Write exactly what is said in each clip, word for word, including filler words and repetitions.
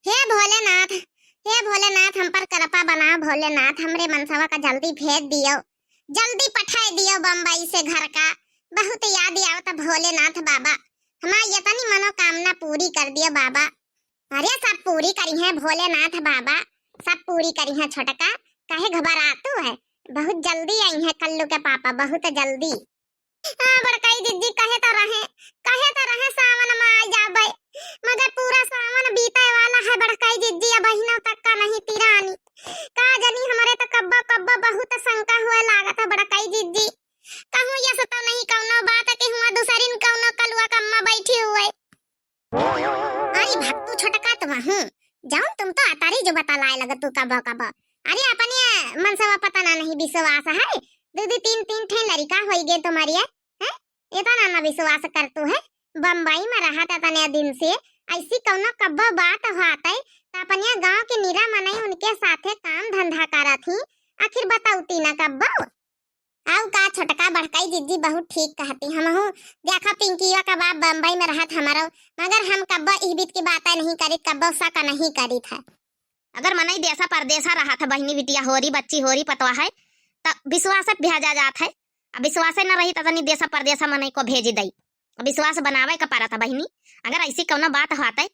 हे भोलेनाथ, हे भोलेनाथ, हम पर कृपा बनाओ भोलेनाथ, हमरे मनसवा का जल्दी भेज दियो, जल्दी पठाए दियो बम्बई से घर का। बहुत याद आवत भोलेनाथ बाबा, हमार यतनी मनोकामना पूरी कर दियो बाबा। अरे सब पूरी करी हैं भोलेनाथ बाबा, सब पूरी करी हैं छोटका, काहे घबरातू है? बहुत जल्दी आई हैं कल्लू के पापा, बहुत जल्दी। हाँ, बड़काई जिज्जी, कहे त रहे, कहे त रहे सावन मा आ जाबे, मगर पूरा सावन बीते वाला है बड़काई जिज्जी, अबहिनो तक का नहीं तिरानी। का जनी, हमरे त कब्बो कब्बो बहुत शंका हुए लागत है बड़काई जिज्जी। कहूँ यस तो नहीं कौनो बात कि हुआ दूसरिन कौनो कलुआ कम्मा बैठी हुए। अरे भक्तू छोटका तुम हूँ, जौन तुम तो अतारी जो बतलाए लगतू कबो कबो। अरे अपने मनसवा पता ना नहीं विश्वास है, दू दू तीन तीन ठे लड़का होई गए तुम्हारी है, हैं? इतना ना विश्वास करतू है। बम्बई में रहत इतने दिन से, ऐसी कौनो कब्बो बात होत है, त अपने गाँव के निरा मनई उनके साथे काम धंधा करत ही, आखिर बतौती ना कब्बो। आउ का छोटका बड़काई जिज्जी बहुत ठीक कहती। हमहू देखा पिंकिया का बाप बम्बई में रहत हमरो, मगर हम कब्बो इहबित की बातें नहीं करित, कब्बो शक नहीं करित है। अगर मनई देसा परदेसा रहत है, बहिनी बिटिया होरी, बच्ची होरी, पतवा है, त विश्वास भेजा जात है। अब विश्वास न रही त तनी देसा परदेसा मनई को भेज दई। अब विश्वास बनावे का परत है बहिनी। अगर ऐसी कौनो बात होत है,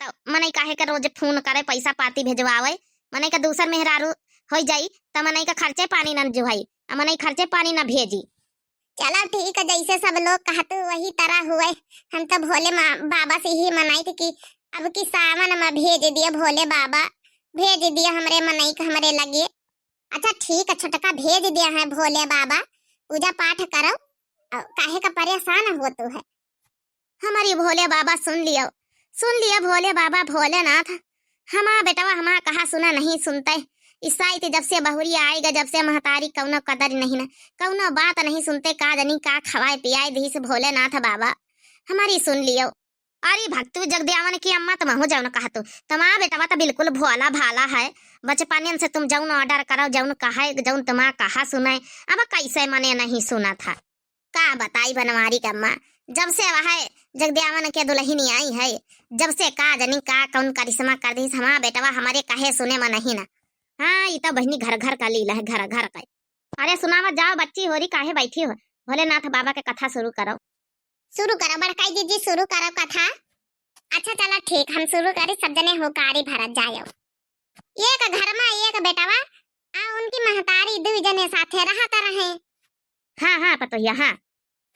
त मनई काहे के रोज फोन करे, पैसा पाती भेजवावे? मनई का दूसर मेहरारू होई जाई, त मनई का खर्चे पानी न जुहाई, आ मनई खर्चे पानी न भेजी। चला ठीक है, जैसे सब लोग कहतू वही तरह हुए। हम तो भोले मा-, बाबा से ही मनाई थी कि अब की सावन में भेज दिए भोले बाबा, भेज दिए हमरे मनई के हमरे लगे। अच्छा ठीक है छोटका, भेज दिया है भोले बाबा, पूजा पाठ करो, अ, काहे का परेशान होतू है? हमारी भोले बाबा सुन लियो, सुन लियो भोले बाबा भोलेनाथ। हमा बेटवा हमा कहा सुना नहीं सुनते। ईसाई ते जब से बहुरिया आएगा, जब से महतारी कौनो कदर नहीं ना, कौनो बात नहीं सुनते। का जनी का खवाए पियाए दीस भोलेनाथ बाबा, हमारी सुन लियो। अरे भक्तू जगद्यावन की अम्मा तुम हो जौन कहतू, तुम्हारा बेटवा तो बिल्कुल भोला भाला है। बचपनियन से तुम जौन order करो, जौन कहे, जौन तुम्हारा कहा सुने, अब कैसे मने नहीं सुना था। का बताई बनवारी के अम्मा, जब से वह जगद्यावन के दुल्हन आई है, जब से का जनी का कौन करिश्मा कर दीस, हमारा बेटवा हमारे कहे सुने में नहीं ना। हाँ, ई तो बहिनी घर घर का लीला है, घर घर का। अरे सुनावा जाओ बच्ची होरी, काहे बैठी हो, भोलेनाथ बाबा के कथा शुरू करो। शुरू करो बड़काई जिज्जी, शुरू करो कथा। अच्छा चला ठीक, हम शुरू करी, सब जने हुकारी भरत जायो। एक घर में एक बेटवा आ उनकी महतारी दुई जने साथे रहत रहे। हाँ, हाँ, पतोहिया, हाँ।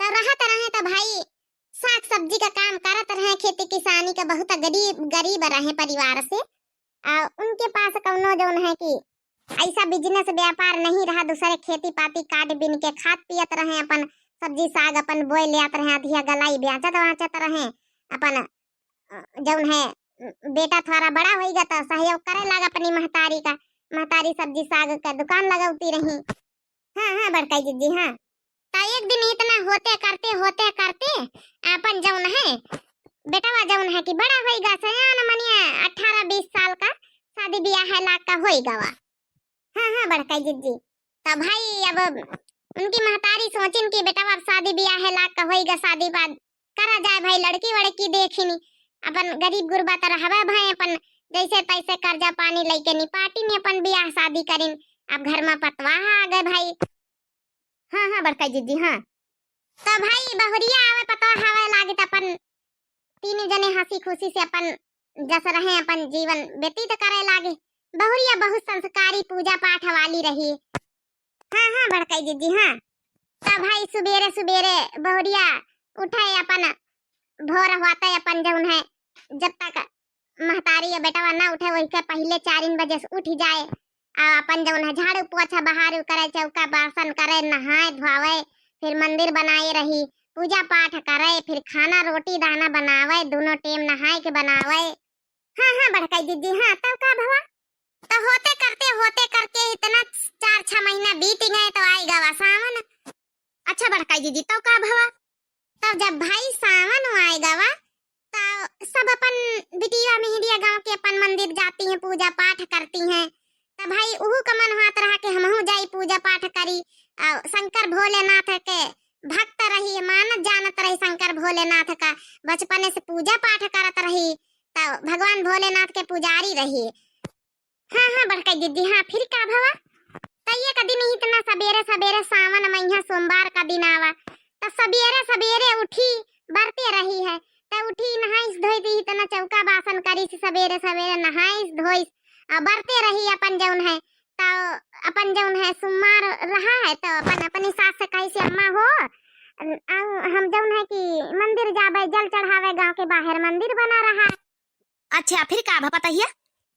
तो रहत रहे तो भाई साग सब्जी का काम करत रहे, खेती किसानी का बहुत गरीब, गरीब रहे परिवार से। आ उनके पास कौनो जौन है कि ऐसा business व्यापार नहीं रहा, दूसरे खेती पाती काट बिन के खात पियत रहे, अपन सब्जी साग अपन बोए ले आत रहे, अधिया गलाई बेचत वाचत रहे, अपन अ, जौन है, अ, बेटा थोड़ा बड़ा होइगा त सहयोग करे लाग अपनी महतारी का, महतारी सब्जी साग का दुकान लगौती रही। हाँ, हाँ, बड़काई जिज्जी, हाँ। त एक दिन इतना होते करते, होते करते, अपन जौन है, बेटवा जौन है कि बड़ा होइगा, सयान मनिया अठारह बीस साल का, शादी बियाह है लाग का होइगा वा। हाँ, हाँ, बड़काई जिज्जी। त भाई अब उनकी महतारी सोचिन कि बेटवा अब शादी बियाह है लाग का होइगा, शादी बाद करा जाए भाई, लड़की वड़की देखिनी, अपन गरीब गुरबा त रहबे भाई, अपन जैसे तैसे कर्जा पानी लइके निपाटिन, अपन बियाह शादी करिन। अब घर में पतवाह आ गए भाई। हाँ, हाँ, बड़काई जिज्जी, हाँ। त भाई बहुरिया आवे पतवाह आवे लागे त अपन तीन जने हंसी खुशी से अपन जस रहे अपन जीवन व्यतीत करे लागे। बहुरिया बहुत संस्कारी पूजा पाठ वाली रही। हाँ, हाँ, बड़काई जिज्जी, हाँ। त भाई सुबेरे सुबेरे बहुरिया उठे, अपन भोर होते अपन जौन है, जब तक महतारी या बेटवा ना उठे, वही के पहले चारिन बजे से उठ जाए, आ अपन जौन है झाड़ू पोछा बहारू करे, चौका बासन करे, नहाए धोवे, फिर मंदिर बनाए रही, पूजा पाठ करे, फिर खाना रोटी दाना बनावे, दोनों टेम नहाए के बनावे। हाँ, हाँ, बड़काई जिज्जी, हाँ, तब का भवा? तो होते करते, होते करके इतना चार छह महीना बीत गए, तो आई गवा सावन। अच्छा बड़काई जिज्जी, तब का भवा? तब जब भाई सावन आई गवा, तो सब अपन बिटिया मेहरिया गांव के अपन मंदिर जाती हैं, पूजा पाठ करती हैं। तब भाई उहू का मन होत रहा कि हमहू जाई पूजा पाठ करी, और शंकर भोलेनाथ के भक्त रही, मानत जानत रही शंकर भोलेनाथ का, बचपने से पूजा पाठ करत रही। तो भगवान भोलेनाथ के पुजारी रही। हाँ, हाँ, बड़काई दीदी, हाँ, फिर का भवा? त एक दिन ही इतना सबेरे सबेरे सावन मइहा सोमवार का दिन आवा, त सबेरे सबेरे उठी, बरते रही है, त उठी नहाइस धोई दी, इतना चौका बासन करिस सबेरे सबेरे नहाइस धोइस, आ बरते रही अपन जौन है, त अपन जौन है सोमवार रहा है, त अपन अपनी सास से कहिस, "अम्मा हो, अ, हम जौन है कि मंदिर जाबे, जल चढ़ावे, गाँव के बाहर मंदिर बना रहा है।" अच्छा, फिर का भवा पतोहिया?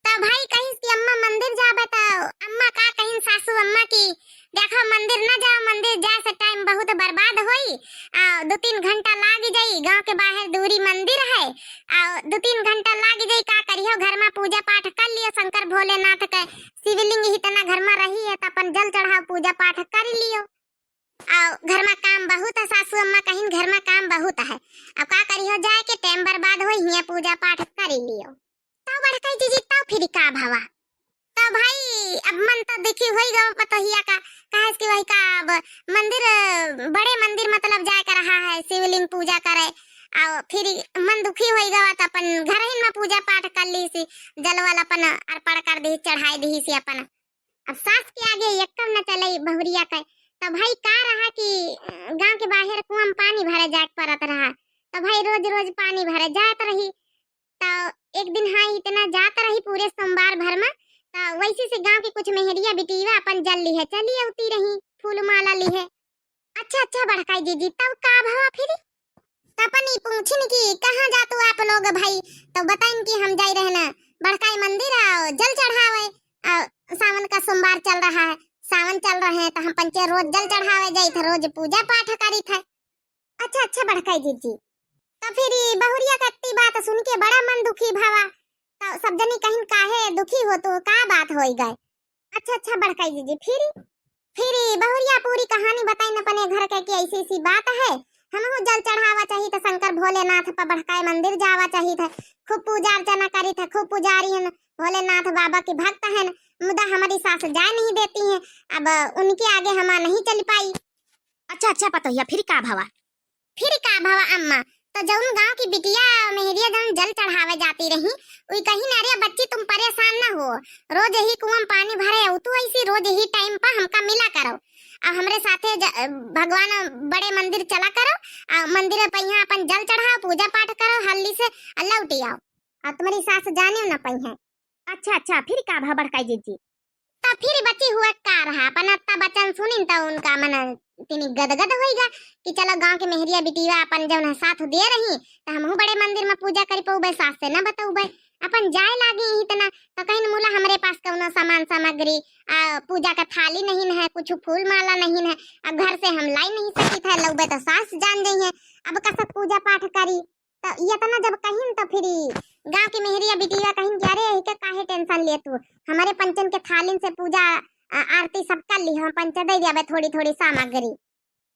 त भाई कहिस कि अम्मा मंदिर जाबे, त अम्मा का कहिन सासू अम्मा की, "देखो मंदिर न जाओ, मंदिर जाए से टाइम बहुत बर्बाद होई, आ दो तीन घंटा लाग जाई, गाँव के बाहर दूरी मंदिर है, आ दो तीन घंटा लाग जाई, का करियो घर में पूजा पाठ कर लियो, शंकर भोलेनाथ के शिवलिंग ही तना घर में रही है, त अपन जल चढ़ाओ, पूजा पाठ कर लियो।" आ घर में काम बहुत है, सासू अम्मा कहिन, "घर में काम बहुत है, अब का करियो, जाए के टाइम बर्बाद होई, हियाँ पूजा पाठ कर लियो।" तो बड़काई जीजी, तो फिर का भवा? तो भाई, अब मन तो दुखी होई गवा पतोहिया का, काहे कि वही का अब मंदिर, बड़े मंदिर मतलब जाए का रहा है, शिवलिंग पूजा करे, आ फिर मन दुखी होई गवा, त अपन घरहिन में पूजा पाठ कर लीसी, जलवल अपन अर्पण कर दी, चढ़ाई दी से अपन। अब सास के आगे एकदम न चले बहुरिया के। तो भाई का रहा कि, अ, गाँव के बाहर कुआं में पानी भरे जाए के पड़त रहा, तो भाई रोज रोज पानी भरे जात रही। तो एक दिन हाँ इतना जात रही पूरे सोमवार भर में, तो वैसे से गाँव के कुछ मेहरिया बिटिया अपन जल लिहे चली अउती रही, फूल माला लिहे। अच्छा, अच्छा बड़काई जीजी, तब का भवा फिर? त अपन ई पूछिन कि कहाँ जातू आप लोग भाई, तो बताइन कि हम जाई रहे न बड़काई मंदिर आओ जल चढ़ावे, आ सावन का सोमवार चल रहा है, सावन चल रहे हैं तो हम पंचे रोज जल चढ़ावे जाई थे, रोज पूजा पाठ करी थे। अच्छा, अच्छा बड़काई जीजी। तो फिर ई बहुरिया का इतनी बात सुन के बड़ा मन दुखी भवा, तो सब जनी कहिन, "काहे दुखी हो तू, का बात होई गए?" अच्छा, अच्छा बड़काई जीजी, फिर, फिर बहुरिया पूरी कहानी बताइन अपने घर के कि ऐसी ऐसी बात है, हमहू जल चढ़ावा चाहित है शंकर भोलेनाथ पर, बड़काई मंदिर जावा चाहित है, खूब पूजा अर्चना करित है, खूब पुजारी हन, भोलेनाथ बाबा के भक्त हन, मुदा हमारी सास जाए नहीं देती हैं, अब उनके आगे हम नहीं चल पाई। अच्छा, अच्छा पतोहिया, फिर का भवा? फिर का भवा अम्मा, तो जौन गाँव की बिटिया मेहरिया जौन जल चढ़ावे जाती रही, उई कहिन, "अरे बच्ची तुम परेशान न हो, रोज यही कुआं में पानी भरे अउतू ऐसी, रोज यही टाइम पर हमका मिला करो, आ हमरे साथे ज-, भगवान बड़े मंदिर चला करो, आ मंदिर पर यहाँ अपन जल चढ़ाओ, पूजा पाठ करो, हल्दी से लौटी आओ, आ तुम्हारी सास जाने न पाई है।" अच्छा, अच्छा, फिर का भवा बड़काई जीजी? तो फिर बची हुआ का रहा, अपन अत्ता बचन सुनिन तो उनका मन तिनी गदगद होइगा कि चलो गाँव के मेहरिया बिटिया अपन जौन है साथ दे रही, तो हमहू बड़े मंदिर में पूजा करी पउबे, सास से न बतउबे, अपन जाए लागी इतना। तो कहिन, "मुला हमरे पास कौनो सामान सामग्री, आ, पूजा का थाली नहीं है, कुछ फूल माला नहीं है, अब घर से हम लाई नहीं सकी थे, लउबे तो सास जान जइहे, अब कसक पूजा पाठ करी।" तो ये इतना जब कहिन तो फिर गाँव की मेहरिया बिटिया कहिन कि "अरे एहिके काहे टेंशन ले तू, हमारे पंचन के थालिन से पूजा, आ, आरती सब कर ली, हम पंच दे देबे थोड़ी थोड़ी सामग्री।"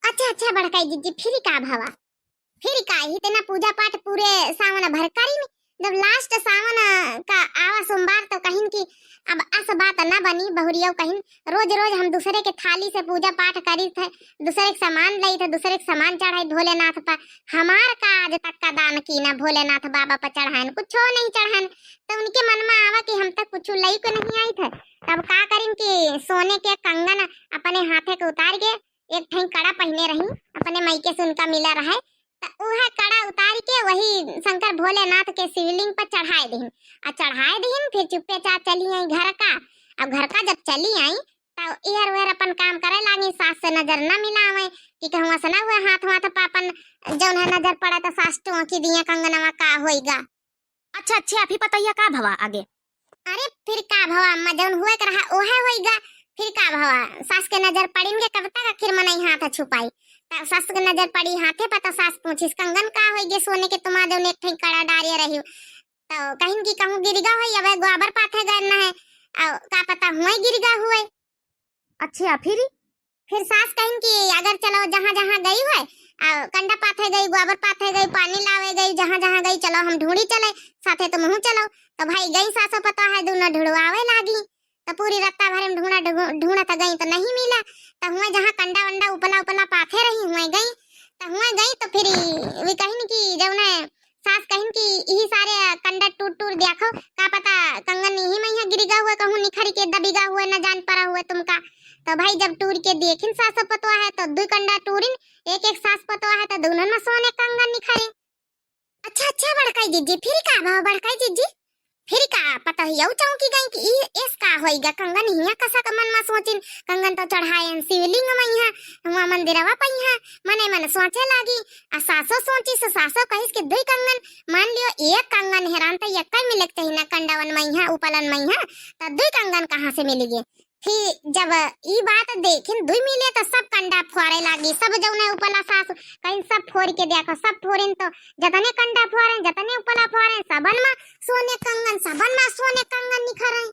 अच्छा, अच्छा बड़काई जीजी, फिर का भवा? फिर का ही तेना पूजा पाठ पूरे सावन भर करिन, जब लास्ट सावन, आ, का आवा सोमवार तो कहिन कि "अब अस बात न बनी बहुरियो," कहिन, "रोज रोज हम दूसरे के थाली से पूजा पाठ करी थे, दूसरे के सामान लई थे, दूसरे के सामान चढ़ाई भोलेनाथ पर, हमार का आज तक का दान की ना भोलेनाथ बाबा पर चढ़ाएन, कुछो नहीं चढ़ाएन।" तो उनके मन में आवा कि हम तक कुछ लई को नहीं आई थे, तब का करिन कि सोने के कंगन अपने हाथे के उतार के एक ठई कड़ा पहिने रही, अपने मइके से उनका मिला रहे, त उहे कड़ा उतार के वही शंकर भोलेनाथ के शिवलिंग पर चढ़ाए दिहिन। आ चढ़ाए दिहिन, फिर चुप्पे चाप चली आई घर का। अब घर का जब चली आई, त एहर ओहर अपन काम करे लागी, सास से नजर न मिलावे कि कहूँ अस न हुए हाथ वाथ पर अपन जौन है नजर पड़े त सास टोंकी दिए, "कंगनवा का होइगा?" अच्छा, अच्छा, अभी पतोहिया का भवा आगे? अरे फिर का भवा अम्मा, जौन हुए के रहा ओहे होइगा। फिर का भवा, सास के नजर पड़िन के कब तक आखिर मनई हाथ छुपाई? त सास के नजर पड़ी हाथे पर, त सास पूछिस, "कंगन का होइगे सोने के तुम्हार जौन एक ठई कड़ा डारे रही?" तो कहिन कि कहूँ गिरिगा होई, अब गोबर पाथे गए न है, अउ का पता हुए गिरिगा हुए। अच्छा, फिर? फिर सास कहिन कि अगर चलो जहाँ जहाँ गई हुए, आ, कंडा पाथे गई, गोबर पाथे गई, पानी लावे गई, जहाँ जहाँ गई, चलो हम ढूंढी चले, साथे तुमहू चलो। तो भाई गई सासो पतोह है दोनों ढूंढवावे लागी। तो पूरी रत्ता भर में ढूंढा, ढू-, ढूंढत गई तो नहीं मिला। तो हुए जहाँ कंडा वंडा उपला उपला पाथे रही, हुए गई। तो हुए गई तो फिर वे कहिन कि जौने सास कहिन कि इही सारे कंडा टूर टूर देखो, का पता कंगन इही मइहाँ गिरिगा हुए, कहूँ निखरि के दबिगा हुए, न जान परा हुए तुमका। तो भाई जब टूर के देखिन सासो पतोह है तो दुई कंडा टूरिन, एक एक सास पतोह है तो दुनों में सोने कंगन निखरे। अच्छा अच्छा बड़काई जिज्जी, फिर का भवा बड़काई जिज्जी? फिर का पतोहिया चौंकी गई कि ई एस का होइगा? कंगन हिया कसा का मन मा सोचिन, कंगन तो चढ़ाएन शिवलिंग मइहाँ, हुआ मंदिरवा पइहाँ, मने मन सोचे लागी। आ सासो सोचिस, सासो कहिस कि दुई कंगन, मान लियो एक कंगन हेरान तो यक्का मिले के चाहिए ना कंडावन मइहाँ, उपलन मइहाँ, तो दुई कंगन कहाँ से मिलिगे? फिर जब ई बात देखिन दुई मिले तो सब कंडा फोरे लागी, सब जौने उपला सास कहिन सब फोरि के देखो, सब फोरिन तो जतने कंडा फोरे, जतने उपला फोरे, सबन मा सोने कंगन, सबन मा सोने कंगन निखरे।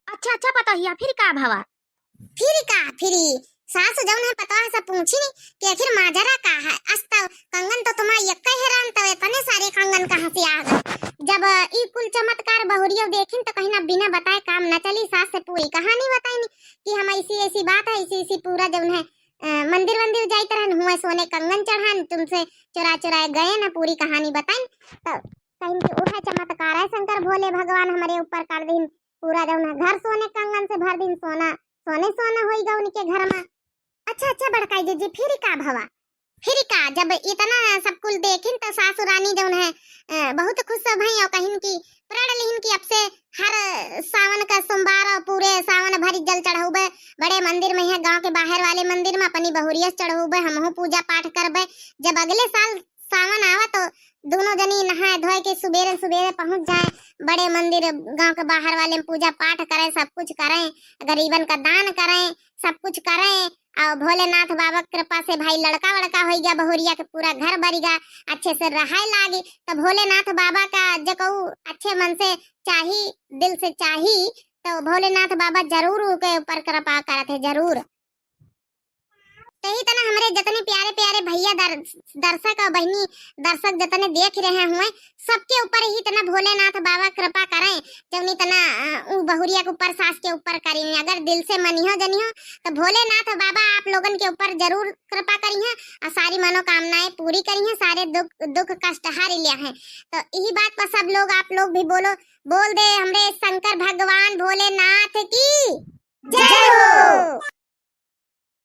अच्छा अच्छा पतोहिया, फिर का भवा? फिर का, फिर सास जौन है पतोह से पूछिन कि आखिर माजरा का है, अस तो कंगन तो तुम्हार यक्का हेरान, तो इतने सारे कंगन कहाँ से आ गए? जब ई कुल चमत्कार बहुरिया देखिन तो कहिन अब बिना बताए काम न चली, सास से पूरी कहानी बताइन कि हम ऐसी ऐसी बात है, ऐसी ऐसी पूरा जौन है, अ, मंदिर वंदिर जाइत रहन, हुए सोने कंगन चढ़ान, तुमसे चुरा चुराए गए ना, पूरी कहानी बताइन। तो कहिन कि उहे चमत्कार है शंकर भोले भगवान हमरे ऊपर कर दिन, पूरा जौन है घर सोने कंगन से भर दिन, सोना सोने सोना होइगा उनके घर मा। अच्छा अच्छा बड़काई जिज्जी, फिर का भवा? फिर का, जब इतना सब कुल देखिन तो सासु रानी जौन है, अ, बहुत खुश भई और कहिन कि प्रण लिहिन कि अब से हर सावन का सोमवार और पूरे सावन भर जल चढ़ौबे बड़े मंदिर मइहाँ, गांव के बाहर वाले मंदिर मा अपनी बहुरिया से चढ़ौबे, हमहू पूजा पाठ करबे। जब अगले साल सावन आवा तो दोनों जनी नहाए धोए के सुबेरे सुबेरे पहुँच जाए बड़े मंदिर, गांव के बाहर वाले में पूजा पाठ करें, सब कुछ करें, गरीबन का दान करें, सब कुछ करें। और भोलेनाथ बाबा के कृपा से भाई लड़का वड़का होइगा, बहुरिया के पूरा घर बरिगा, अच्छे से रहे लागी। तो भोलेनाथ बाबा का जकऊ अच्छे मन से चाही, दिल से चाही, तो भोलेनाथ बाबा जरूर उके ऊपर कृपा करत है, जरूर। तो ही तना हमरे जतने प्यारे प्यारे भैया दर-, दर्शक और बहिनी दर्शक जतने देख रहे हुए, सबके ऊपर ही तना भोलेनाथ बाबा कृपा करें, जौन इतना, अ, उ बहुरिया के ऊपर सास के ऊपर करी। अगर दिल से मनिहो जनिहो तो भोलेनाथ बाबा आप लोगन के ऊपर जरूर कृपा करिहें और सारी मनोकामनाएं पूरी करिहें, सारे दुख, दुख कष्ट हर लिया है। तो यही बात पर सब लोग, आप लोग भी बोलो, बोल दे हमरे शंकर भगवान भोलेनाथ की जय हो।